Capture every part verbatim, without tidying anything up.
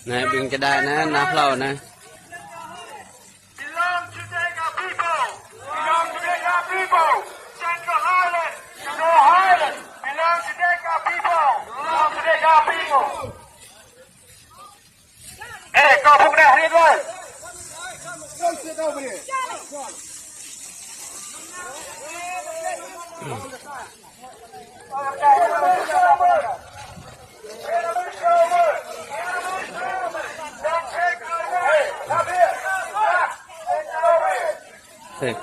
Anai ƀing čơđai anai, nao hlâo anai. Belong to Dega people. Belong to Dega people. Central Highland. Central Highland. Belong to Dega people. Belong to Dega people. Ê, kâo phung đah rit wơi. Ê.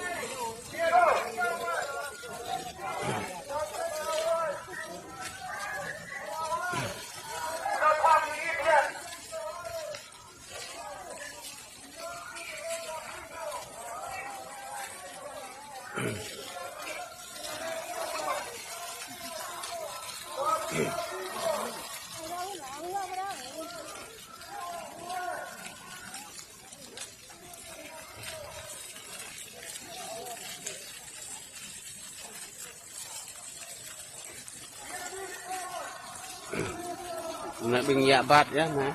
Anai ƀing yă ƀat yơh anai.